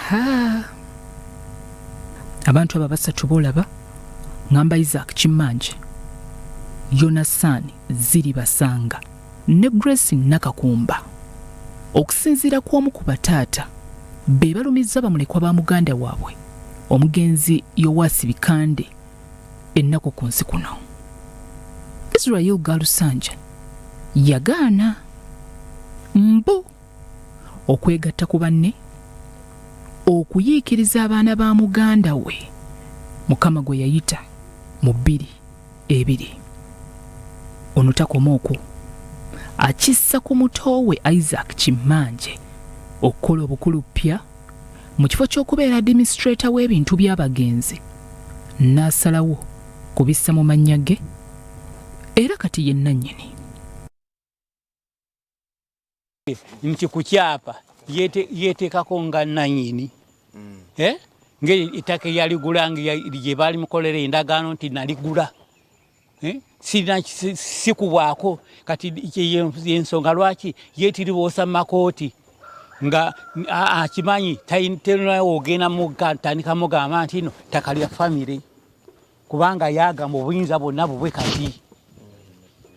Aha, abantu abo abasatu boolaba, ŋŋamba Isaac Kimmanje, Yonasaani Ziribasanga ne Grace Nakakumba, okusinziira ku omu ku bataata be balumizza bamulekwa ba muganda waabwe omugenzi Yowasi Bikande ennaku ku nsi kuno. Israel Galusanja yagaana mbu okwegatta ku banne okuyiikiriza abaana ba muganda we Mukama gwe yayita mu 20. Ono takoma okwo, akissa ku muto we Isaac Kimmanje okukola obukuluppya mu kifo ky'okubeera administrator w'ebintu by'abagenzi n'asalawo kubissa mu mannya ge era kati ye nnannyini. Nti ku kyapa yeteekako nga nnannyini eh? Ng'ettaka eyaligula gye baalimukolera endagaano nti naligula, eh? Sirina sikubwako. Kati yensonga lwaki yetiriboosa mu makooti nga akimanyi tenawe ogenda tandika mugamba nti no ttaka lya famire, kubanga yagamba obuyinza bwonna bubwe. Kati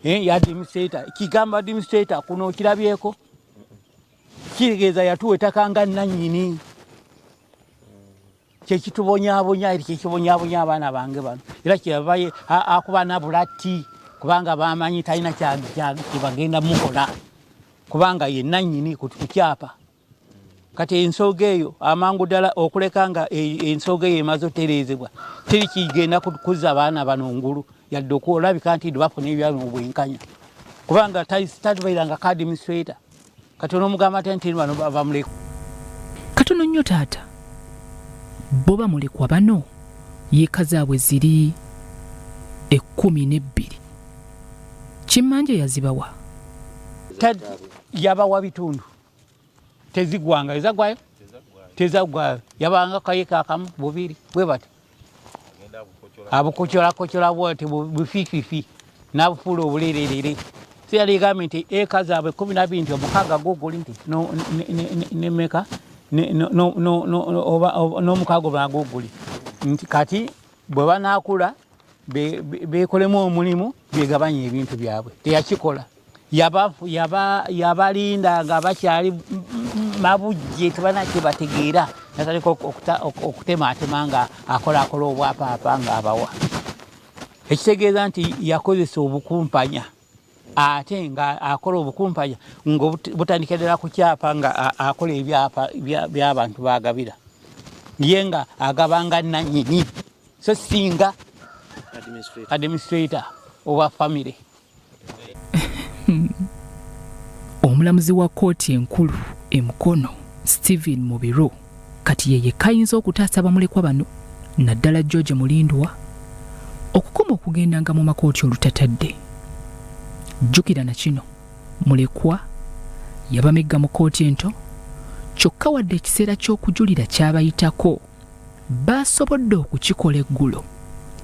eh, ya administrator, kigambo administrator kuno okirabyeko, kitegeeza yatuwa ettaka nga nannyini. Kyekitubonyabonya eri, kyekibonyabonya abaana bange bano, era kyeyava akuba nabulatti, kubanga bamanyi talina kyebagenda mukola, kubanga ye nannyini ku kyapa. Kati ensonga eyo amangu ddala okuleka nga ensonga eyo emaze otereezebwa, teri kigenda kuzza abaana bano ngulu yadde okulabika nti bafuna ebyabwe mu bwenkanya, kubanga tatubeeranga ka administrator. Kati onomugamba atya nti bano bamulekwa? Katono nnyo taata, bo bamulekwa bano yiika zaabwe ziri 12, Kimmanje yazibawa? Yabawa bitundu, tezigwanga. Ezagwayo tezagwayo, yabanga kayika akamu bubiri bwe bati, abukokyolakocola bwati bufififi nabufuula obulererere. So yali egambye nti eka zaabwe 12, nti omukaaga guguli nti nemeka n'omukaaga obulala guguli, nti kati bwe banaakula bekolemu omulimu, begabanye ebintu byabwe. Teyakikola, yabalinda nga bakyali mabujje, tebana kyebategeera, natandika okutematema nga akolakola obwapaapa nga abawa, ekitegeeza nti yakozesa obukumpanya, ate nga akola obukumpanya nga butandikira ddala ku kyapa, nga akola ebyapa by'abantu bagabira, ye nga agabanga nanyini, so singa administrator owa family. Omulamuzi wa kkooti enkulu e Mukono, Stephen Mubiru, kati ye yekka ayinza okutaasa bamulekwa bano, naddala George Mulindwa, okukoma okugendanga mu makooti olutatadde. Jjukira na kino, mulekwa yabamegga mu kkooti ento, kyokka wadde ekiseera ky'okujulira kyabayitako, baasobodde okukikola eggulo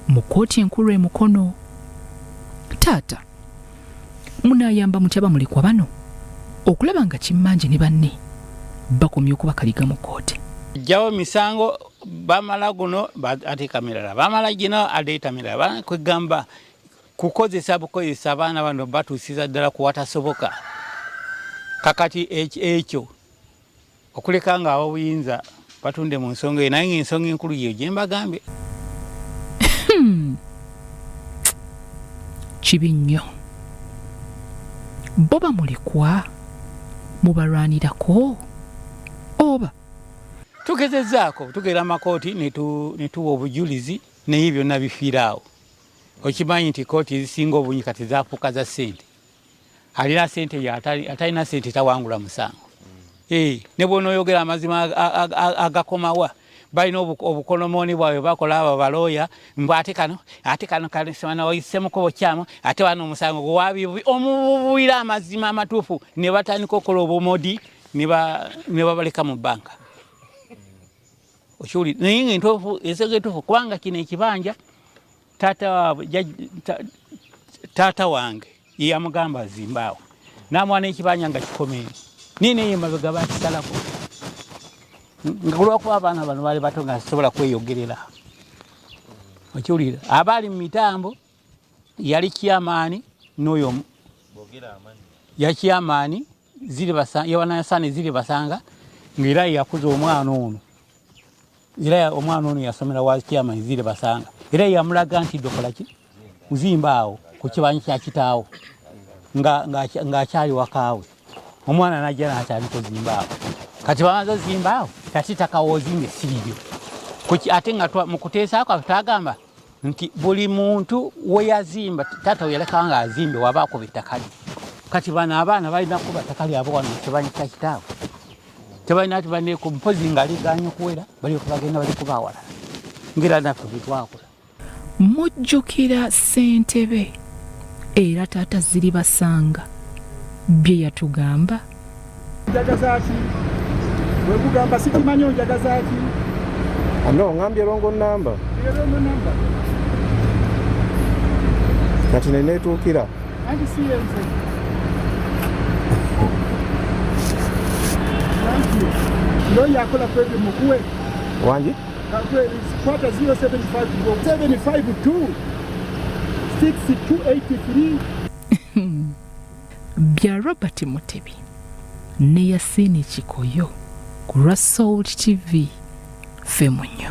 mu kkooti enkulu e Mukono. Taata, munaayamba mutya bamulekwa bano okulaba nga Kimmanje ne banne bakomya okubakaliga mu kkooti? Jjawo misango, bamala guno ateeka mirala, bamala gino aleeta mirala, kwegamba kukozesa bukozesa abaana bano batuusiza ddala kuwatasoboka. Kakati ekyo okuleka nga abobuyinza batunde mu nsonga eyo, naye ngaensonga enkulu yeyo gyembagambye. Kibi nnyo. Bo bamulekwa mubalwanirako oba? Tugezezaako, tugenda makooti netuwa obujulizi, naye byonna bifiiraawo. Okimanyi nti kooti ezisinga obungi kati zafuuka za ssente. Alina sente, atalina sente tawangula musango. Eh, ne bw'onooyogera amazima agakomawa, balina obukonomooni bwabwe bakola abo balooya, mbu ate kano, ate kano oyise mukubo kyamu, ate wano omusango gwewabibubi omububuira amazima amatuufu, ne batandika okukola obumodi ne babaleka mu bbanka. Okiwulira? Naye nga entuufu, ensonga entuufu, kubanga kino ekibanja taata waabwe, taata wange ye yamugamba azimbaawo, n'amuwa n'ekibanja nga kikomeeni, naye naye emabega bakisalako. Nga kulwakuba abaana bano baali bato nga sisobola kweyogerera. Okiwulira, abaali mu mitambo yali kyamaani n'oyo yakyamaani yawanasani ziri basanga ngaera yakuza omwana ono, era omwana ono yasomera wa kyamaani ziri basanga, era yamulaga nti dokolaki muzimba awo ku kibanja kya kitaawo ng'akyali wakaawe. Omwana najja n'atandika ozimba awo. Kati bamaze ozimba awo, kati ttaka w'ozimbe si liryo. Ate nga mu kuteesa kwaffe twagamba nti buli muntu we yazimba, taata we yaleka nga azimbe waba akuba ettaka lye. Kati bano abaana balina kukuba ttaka lyabwe wano mu kibanja kya kitaabwe, tebalina tibaneeko mpozi nga ligaanye okuwera, balyoka bagenda balikuba awalala, ng'era naffe bwe twakola. Mujjukira ssentebe era taata Ziribasanga bye yatugamba? Njagaza ki? Bwekugamba sikimanyi onjagaza ki? No, ngambye wrong number. Wrong number. Kati neneetuukira. Anti si yenze. Thank you. Lawyer akola kwebyo mukuwe. Wangi? Kwata 0752 6283. Bya Robert Mutebi ne Yasini Kikoyo ku lwa Salt TV. Ffe munyo.